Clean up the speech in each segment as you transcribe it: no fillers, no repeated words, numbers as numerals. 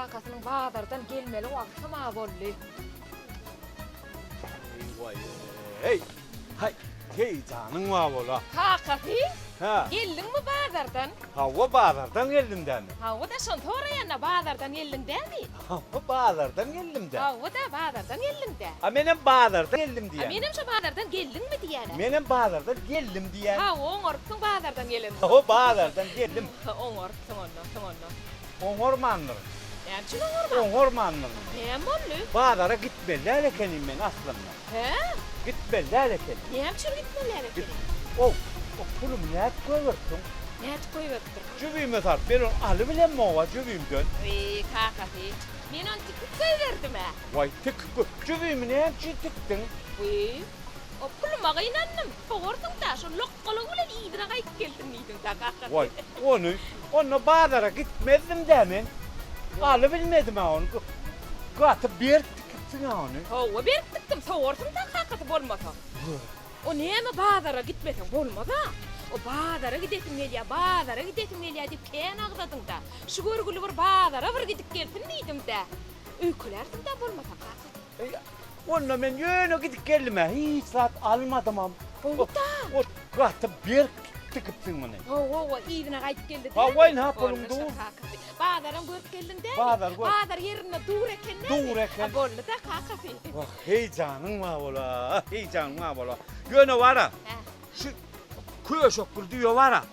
Kakasynyň bazardan gelmeli wagtam-a boldy. Eý, haý, heý, janyň bar bola. Kakasy, Hä. geldiňmi bazardan? Hawa, bazardan geldim dämi. Hawa-da, şony soraýan-da, bazardan geldiň dämi? Hawa, bazardan geldim-dä. Hawa-da, bazardan geldiň-dä. A menem bazardan geldim diýýän. A menem şo bazardan geldiňmi diýýän-ä. Menem bazardan geldim diýýän. Hawa, oňarypsyň bazardan geleniňi. Hawa, bazardan geldim. Oňarypsyň onda, soň onda. Oňarmandyryn. Näme üçin oňarmandyň? Oňarmandyryn. Näme boldy? Bazara gitmeli däl ekenim men aslynda. Hä? Gitmeli däl ekenim. Näme üçin gitmeli däl ekeniň? O, o pulumy nädip goýberipdiň? Nädip goýberipdir? Jübime salyp, men ony alybilemok-a jübimden. Wiý, kakasy, men ony tikip goýberdim-ä. Waý, tikip goý, jübimi näme üçin tikdiň? Wiý, o puluma gynandym. Sowarsyň-da, şo lokgalygy bilen yzyna gaýdyp gelsin diýdiň-dä, kakasy. Waý, ony, onda bazara gitmezdim-dä men. Alybilmedim-ä ony. Gaty berk tikipsiň-ä ony. Hawa, berk tikdim, sowarsyň-da, kakasy, bolmasa. O näme bazara gitmeseň bolmaz-a. O bazara gidesim gelýär, bazara gidesim gelýär diýip kän agzadyň-da. Şu görgüli bir bazara bir gidip gelsin diýdim-dä. Öýkelärsiň-dä bolmasa, kaka. Eý, onda men ýöne gidip geldim-ä, hiç zat almadymam. Gowy-da. O gaty berk tikipsiň muny. Hawa, hawa, yzyna gaýdyp geldi dämi? Hawa, ynha puluň dur. Kakasy. Bazaram görüp geldiň dämi? Bazar görüp. Bazar ýerinde dur eken dämi? Dur eken. A boldy-da, kakasy. Wah, heý janyň bar bola, heý janyň bar bola. Ýöne bar-a, şu köşekgül düýe bar-a.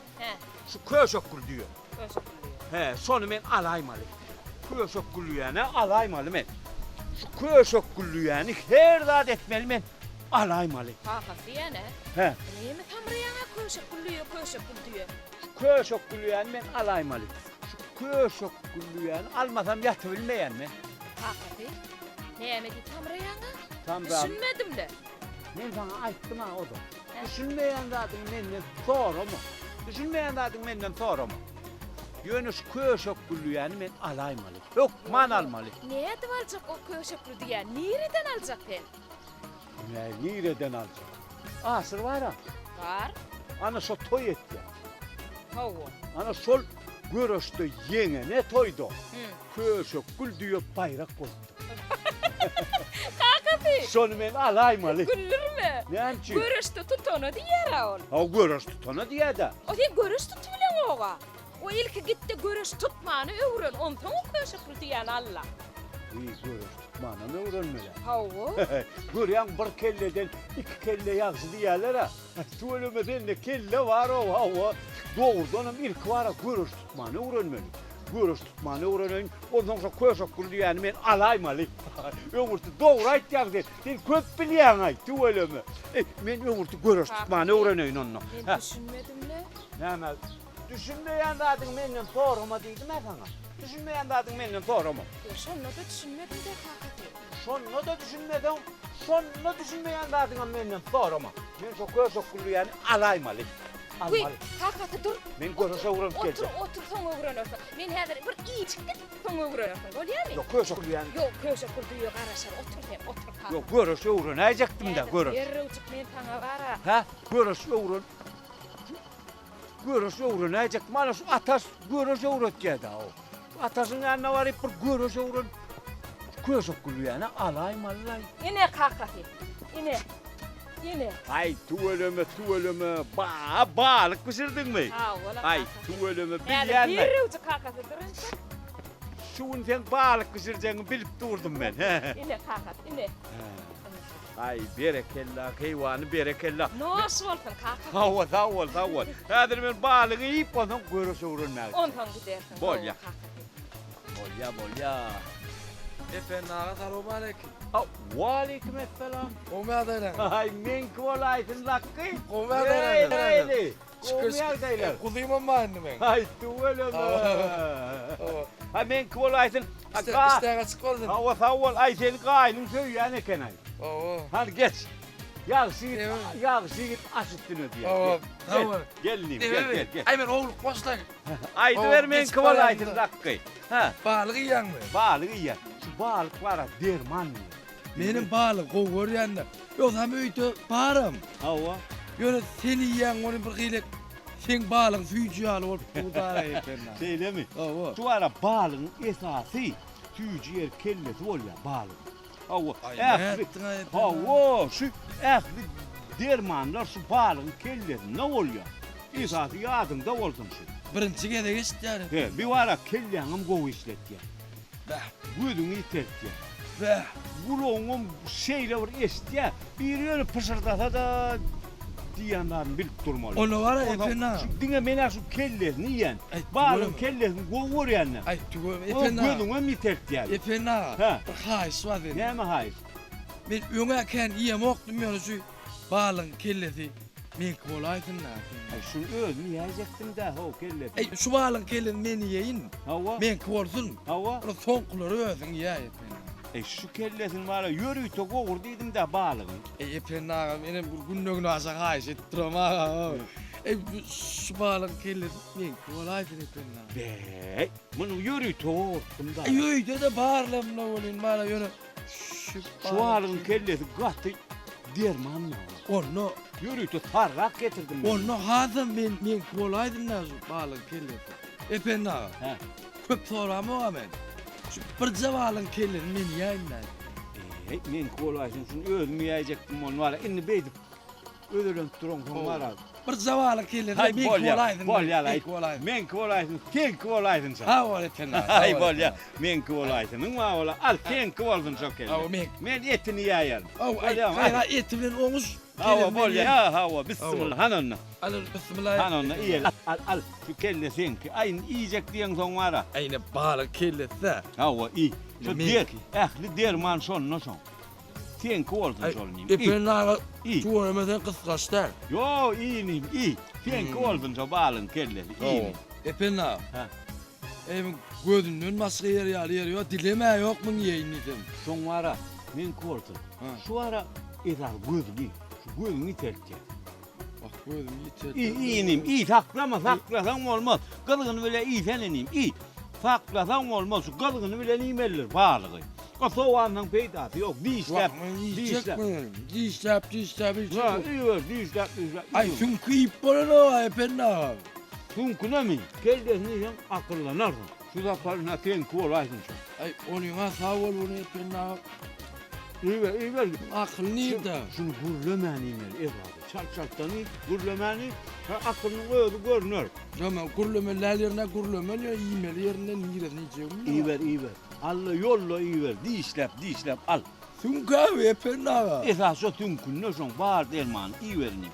Şu köşekgül düýe. Köşekgül düýe. He, şony men alaýmaly. Köşekgül düýäni alaýmaly men. Şu köşekgül düýäni her zat etmeli men alaýmaly. Kakasy diýýän-ä. He. Näme samraýaň-a köşekgül düýe, köşekgül düýe. Şu köşekgül düýäni men alaýmaly. Şu köşekgül düýäni almasam ýatybilmeýän men. Kakasy, näme diýip samraýaň-a? Samram. Düşünmedim-le. Men saňa aýtdym-a ozal. Düşünmeýän zadyňy menden sorama. Düşünmeýän zadyňy menden sorama. Ýöne şu köşekgül düýäni men alaýmaly. Hökman almaly. Nädip aljak o köşekgül düýäni? Nireden aljak sen? Nä, nireden aljak? Aşyr bar-a. Bar. Ana şo toý etýär. Hawa. Ana şol göreşde ýeňene toýda köşekgül düýe baýrak bolupdyr. Kakasy! Şony men alaýmaly. Güldürme. Näme üçin? Göreşde tutana diýýär-ä ol. Hawa, göreş tutana diýýär-dä. O sen göreş tutubileňog-a. O ilki git-de göreş tutmany öwren, onsoň o köşekli düýäni al-la. Wiý, göreş tutmanam öwrenmeli. Hawa. Görýäň, bir kelleden iki kelle ýagşy diýýärler-ä. Tüweleme sende kelle bar-ow, hawa. Dogrudanam ilki bar-a göreş tutmany öwrenmeli. Göreş tutmany öwreneýin, onsoň şo köşekgül diýýäni men alaýmaly. Öňürti dogry aýtýaň sen. Sen köp bilýäň-aý, tüweleme. Eý, men öňürti göreş tutmany öwreneýin onda. Men düşünmedim-le. Näme? Düşünmeýän zadyňy menden sorama diýdim-ä saňa. Düşünmeýän zadyňy menden sorama. Ýok, şonda-da düşünmedim-dä, kakasy. Şonda-da düşünmeseň, şonda düşünmeýän zadyňam menden sorama. Men şo köşekgül diýýäni alaýmaly. Wiý, Almaly. kakasy dur. Men göreş öwrenip geljek. Otur, otur, soň öwrenersiň. Men häzir bir iýjik git, soň öwrenersiň. Bolýamy? Ýok, köşekgül diýýäni. Ýok, köşekgül düýe garaşar. Otur sen, otur kaka. Ýok, göreş öwrenäýjekdim-dä, göreş. Häzir derrewjik men saňa gara. Hä? Göreş öwren. Göreş öwrenäýjek. Mana şu Ataş göreş öwretýär-dä o. Ataşyň ýanyna baryp bir göreş öwren. Köşek gülýäne alaýmaly-laý. Ine kakasy. Ine. Ine. Aý, tüweleme, tüweleme. Ba, balyk bişirdiňmi? Hawa-la, Aý, kakasy. tüweleme, Häzir bilýän-le. derrewjik kakasy dur entek. Şu gün seň balyk bişirjegiňi bilip durdum men. Ine kakasy, ine. Aý, berekella, keýwany, berekella. Noş bolsun, kaka. Hawa, sag bol, sag bol. Häzir men balygy iýip, onsoň göreş öwrenmäge. Onsoň gidersiň. Bolýa. Bolýa, bolýa. Ependi aga, salowmaleýkim. A, waleýkim essalam. Gowy ýagdaýlaň? Aý, meňki bolaýsyn, Lakgy. Gowy ýagdaýlaň? Eý, Gowy ýagdaýlar. Guzymam bar indi meň. Aý, tüweleme. Hawa. Ha, meňki bolaýsyn. Işdäň açyk bolsun. Hawa, sag bol. Aý, seni gaýnyň söýýän eken-aý. Hawa. Hany, geç. Ýagşy ýigit, ýagşy ýigit aş üstüne diýýär. Hawa, sag bol. Gel, inim, gel, gel, gel. Aý, men owluk başlaýyn. Aýdyber, meňki bolaýsyn, Lakgy. Hä. Balyk iýýäňmi? Balyk iýýän. Şu balyk bar-a, derman diýýär. Menem balygy gowy görýän-de. Ýogsam öýde baram. Hawa. Ýöne sen iýýäň ony bir hili seň balygyň süýji ýaly bolup dur-da eken. Şeýlemi? Hawa. Şu ara balygyň esasy. Süýji ýeri kellesi bolýar balygyň. Hawa, Aý, ähli, nätdiň-aý Ependi? hawa, şu ähli dermanlar şu balygyň kellesinde bolýar. Esasy ýadyňda bolsun şu. Birinji gezek eşitýän He, Ependi. bir wara kelläňem gowy işletýär. Bäh. Gözüňi ýiteltýär. Bäh. Gulagyňam şeýle bir eşitýär, biri ýöne pyşyrdasa-da diýýän zadyny bilip durmaly. Onda bar-a Onsoň Ependi aga. şu diňe men-ä şu kellesini iýen. Aý, Balygyň tüweleme. kellesini gowy görýän-dä. Aý, tüweleme, Onuň Ependi aga. gözüňem ýiteltýär. Ependi aga, Hä. bir haýyş bar senden. Näme haýyş? Men öň-ä kän iýemokdym ýöne şu balygyň kellesi meňki bolaýsyn-da. Aý, şuny özüm iýäýjekdim-dä, how, kellesini. Aý, şu balygyň kellesini men iýeýin. Hawa. Meňki bolsun. Hawa. Ony soňkulary özüň iýäý, Ependi. Eý, şu kellesini bar-a, ýörite gowur diýdim-dä balygyň. Eý, Ependi aga, menem bir günde-günaşa haýyş edip duram aga. Eý, şu balygyň kellesi meňki bolaýsyn, Ependi aga. Beý, muny ýörite gowurtdym-da. Eý, öýde-de bar-la munda welin, bar-a, ýöne şu Şu balygyň kellesi gaty derman maňa. Onda Ýörite tarrak getirdim. men. Onda hasam men meňki bolaýdym-da şu balygyň kellesi. Ependi aga. Hä. Köp soramok-a men. Şu birje balygyň kellesini men iýäýin-dä. Eý, meňki bolaýsyn, şuny özüm iýäýjekdim ony wara. Indi beýdip özelenip duransoň wara. Birje balygyň kellesi Haý, meňki bolýa, bolaýsyn. bolýa, aý. Meňki bolaýsyn. Meňki bolaýsyn, seňki bolaýsyn şo. Sag bol Ependi aga. Haý, bolýa. Meňki bolaýsynyň bar bola. Al, seňki bolsun şo kelle. Hawa, meňki. Men etini iýäýerin. Hawa, aý, Bolýamy, aý. gaýra eti bilen oňuş. Hawa, kellesini men bolýa. iýerin. Hawa, bissimilla, hany onda. Al, bissimilla. Hany onda iýeli. Al, al, şu kelle seňki. Aý, indi iýjek diýeňsoň bar-a. Aý, ine balyk kellesi-dä. Hawa, iý. Şu Meňki. der, ähli derman şonda şoň. Seňki bolsun Aý, şol inim. Iý. Ependi aga, Iý. tüweleme sen gysgaç däl. Ýo, iý inim, iý. Seňki bolsun şo balygyň kellesi, iý inim. Ependi aga. Hä. Eý, muň gözünden başga ýer ýaly ýeri ýok, dilem-ä ýok muň iýeýin diýsem. Şoň bar-a, meňki bolsun. Hä. Şu bar-a, esasy gözüni, şu gözüňi ýiteltýär. Wah, gözüm ýiteltýär. Iý, iý inim, iý, saklama, saklasaň bolmaz. Gyzgyny bile iýsen inim, iý. Saklasaň bolmaz, şu gyzgyny bilen iýmelidir balygy. O sowandan peýdasy ýok, dişläp, Wah, men iýjek dişläp. muny. Dişläp, dişläp iýjek. Ha, iýiber, dişläp, dişläp. Aý, süňki iýip bolanok-a, Ependi aga. Süňkünemi? Kellesini iýseň akyllanarsyň. Şu saparyna seňki bolaýsyn şo. Aý, onyňa sag bol muny Ependi aga. Iýiber, iýiber. Akyl nirde? Şuny gürlemän iýmeli esasy. Çalt-çaltdan iý, gürlemän iý, ha akylynyň özi görner. Ýa gürlemeli däl ýerine gürlemeli, ýa iýmeli ýerinde niresini iýjegimi bilmän. Iýiber, iýiber. Alla ýolla iýiber, dişläp, dişläp al. Süňk abi, Ependi aga. Esasy şo süňkünde şoň bar dermany iýiber inim.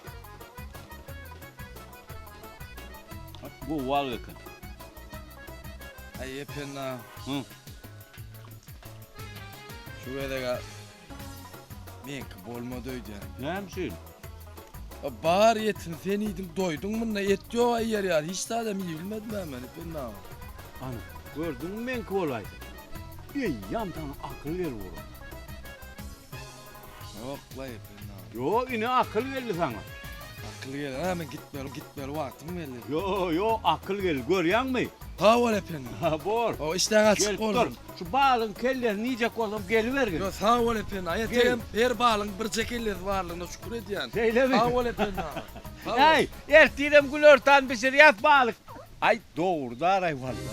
Gowy balyk eken. Aý Ependi aga. Hı. Şu gezeg-ä meňki bolmady öýdýän. Näme üçin? Bar etini sen iýdiň, doýduň munda et ýog-a iýer ýaly, hiç zadam iýibilmedim-ä men Ependi aga. Ana, gördüňmi meňki bolaýdy. Eýýäm saňa akyl gelip ugrady. Ýok-la Ependi aga. Ýok, ine akyl geldi saňa. Akyl geldi, ha men gitmeli, gitmeli wagtym geldi. Ýo, ýo, akyl geldi, görýäňmi? Sag bol Ependi. Ha, bor. O işleň açyk Gelip dur. bolsun. Şu balygyň kellesini iýjek bolsam gelibergin. Ýo, sag bol Ependi. Aý, Gel. entegem her balygyň birje kellesi barlygyna şükür edýän. Şeýlemi? Sag bol Ependi aga. Sag bol. Äý, ertirem günortan bişirýäs balyk. Aý, dogry-da-raý walla.